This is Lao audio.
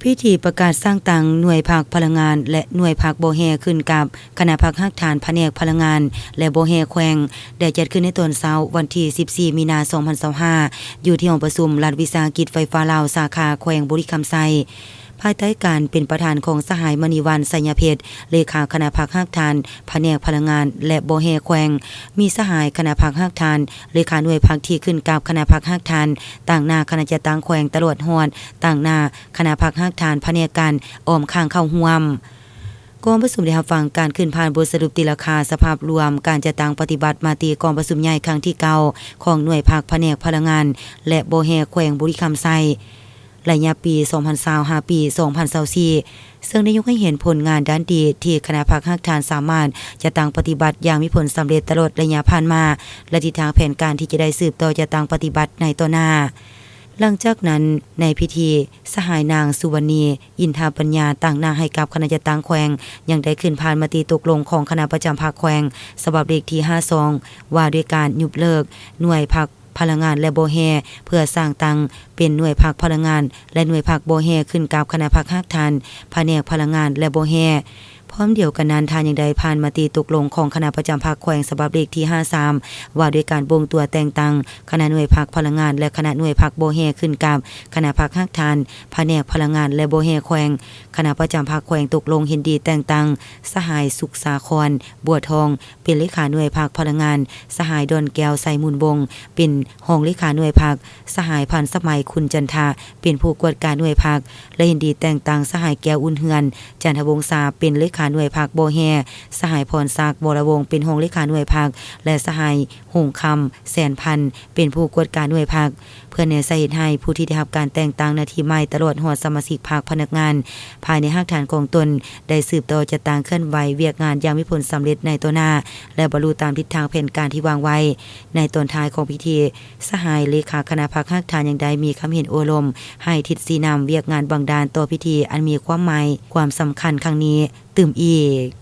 ພິທີປະກາດສ້າງຕັ້ງໜ່ວຍພັກພະລັງງານ ແລະ ໜ່ວຍພັກບໍ່ແຮ່ຂຶ້ນກັບຄະນະພັກຮາກຖານພະແນກພະລັງງານ ແລະ ບໍ່ແຮ່ແຂວງ ໄດ້ຈັດຂຶ້ນໃນຕອນເຊົ້າວັນທີສິບສີ່ ມີນາ ສອງພັນຊາວຫ້າ ຢູ່ທີ່ຫ້ອງປະຊຸມລັດວິສາຫະກິດໄຟຟ້າລາວ ສາຂາແຂວງບໍລິຄຳໄຊ. ພາຍໃຕ້ການເປັນປະທານຂອງສະຫາຍ ມະນີວັນ ໄຊຍະເພັດ ເລຂາຄະນະພັກຮາກຖານພະແນກພະລັງງານ ແລະ ບໍ່ແຮ່ແຂວງ, ມີສະຫາຍຄະນະພັກຮາກຖານ ເລຂາໜ່ວຍພັກທີ່ຂຶ້ນກັບຄະນະພັກຮາກຖານ, ຕາງໜ້າຄະນະຈັດຕັ້ງແຂວງ ຕະຫຼອດຮອດຕາງໜ້າຄະນະພັກຮາກຖານພະແນກການອ້ອມຂ້າງເຂົ້າຮ່ວມ. ກອງປະຊຸມໄດ້ຮັບຟັງການຂຶ້ນຜ່ານບົດສະຫຼຸບຕີລາຄາສະພາບລວມການຈັດຕັ້ງປະຕິບັດມະຕິກອງປະຊຸມໃຫຍ່ຄັ້ງທີເກົ້າຂອງໜ່ວຍພັກພະແນກພະລັງງານ ແລະ ບໍ່ແຮ່ແຂວງບໍລິຄຳໄຊ ໄລຍະປີສອງພັນຊາວ ຫາປີສອງພັນຊາວສີ່ ເຊິ່ງໄດ້ຍົກໃຫ້ເຫັນຜົນງານດ້ານດີທີ່ຄະນະພັກຮາກຖານສາມາດຈັດຕັ້ງປະຕິບັດຢ່າງມີຜົນສຳເລັດຕະຫຼອດໄລຍະຜ່ານມາ ແລະ ທິດທາງແຜນການທີ່ຈະໄດ້ສືບຕໍ່ຈັດຕັ້ງປະຕິບັດໃນຕໍ່ໜ້າ. ຫຼັງຈາກນັ້ນ, ໃນພິທີ, ສະຫາຍນາງ ສຸວັນນີ ອິນທາປັນຍາ ຕາງໜ້າໃຫ້ກັບຄະນະຈັດຕັ້ງແຂວງ ຍັງໄດ້ຂຶ້ນຜ່ານມະຕິຕົກລົງຂອງຄະນະປະຈຳພັກແຂວງ ສະບັບເລກທີຫ້າສອງ ວ່າດ້ວຍການຍຸບເລີກໜ່ວຍພັກພະລັງງານ ແລະ ບໍ່ແຮ່ ເພື່ອສ້າງຕັ້ງເປັນໜ່ວຍພັກພະລັງງານ ແລະ ໜ່ວຍພັກບໍ່ແຮ່ຂຶ້ນກັບຄະນະພັກຮາກຖານພະແນກພະລັງງານ ແລະ ບໍ່ແຮ່. ພ້ອມດຽວກັນນັ້ນ, ທ່ານຍັງໄດ້ຜ່ານມະຕິຕົກລົງຂອງຄະນະປະຈຳພັກແຂວງ ສະບັບເລກທີຫ້າສາມ ວ່າດ້ວຍການບົ່ງຕົວແຕ່ງຕັ້ງຄະນະໜ່ວຍພັກພະລັງງານ ແລະ ຄະນະໜ່ວຍພັກບໍ່ແຮ່ຂຶ້ນກັບຄະນະພັກຮາກຖານພະແນກພະລັງງານ ແລະ ບໍ່ແຮ່ແຂວງ. ຄະນະປະຈຳພັກແຂວງຕົກລົງເຫັນດີແຕ່ງຕັ້ງສະຫາຍ ສຸກສາຄອນ ບົວທອງ ເປັນເລຂາໜ່ວຍພັກພະລັງງານ, ສະຫາຍ ດອນແກ້ວ ໄຊມູນວົງ ເປັນຮອງເລຂາໜ່ວຍພັກ, ສະຫາຍ ພັນສະໄໝ ຄຸນຈັນທະ ເປັນຜູ້ກວດກາໜ່ວຍພັກ ແລະ ເຫັນດີແຕ່ງຕັ້ງສະຫາຍ ແກ້ວອຸ່ນເຮືອນ ຈັນທະວົງສາ ເປັນເລຂາໜ່ວຍພັກບໍ່ແຮ່, ສະຫາຍ ພອນສັກ ວໍລະວົງ ເປັນຮອງເລຂາໜ່ວຍພັກ ແລະ ສະຫາຍ ຫົງຄຳ ແສນພັນ ເປັນຜູ້ກວດກາໜ່ວຍພັກ. ເພື່ອແນໃສ່ເຮັດໃຫ້ຜູ້ທີ່ໄດ້ຮັບການແຕ່ງຕັ້ງໜ້າທີ່ໃໝ່ ຕະຫຼອດຮອດສະມາຊິກພັກ, ພະນັກງານພາຍໃນຮາກຖານຂອງຕົນ ໄດ້ສືບຕໍ່ຈັດຕັ້ງເຄື່ອນໄຫວວຽກງານຢ່າງມີຜົນສຳເລັດໃນຕໍ່ໜ້າ ແລະ ບັນລຸຕາມທິດທາງແຜນການທີ່ວາງໄວ້. ໃນຕອນທ້າຍຂອງພິທີ, ສະຫາຍເລຂາຄະນະພັກຮາກຖານຍັງໄດ້ມີຄຳເຫັນໂອ້ລົມໃຫ້ທິດຊີ້ນຳວຽກງານບາງດ້ານຕໍ່ພິທີອັນມີຄວາມໝາຍຄວາມສຳຄັນຄັ້ງນີ້ຕື່ມອີກ.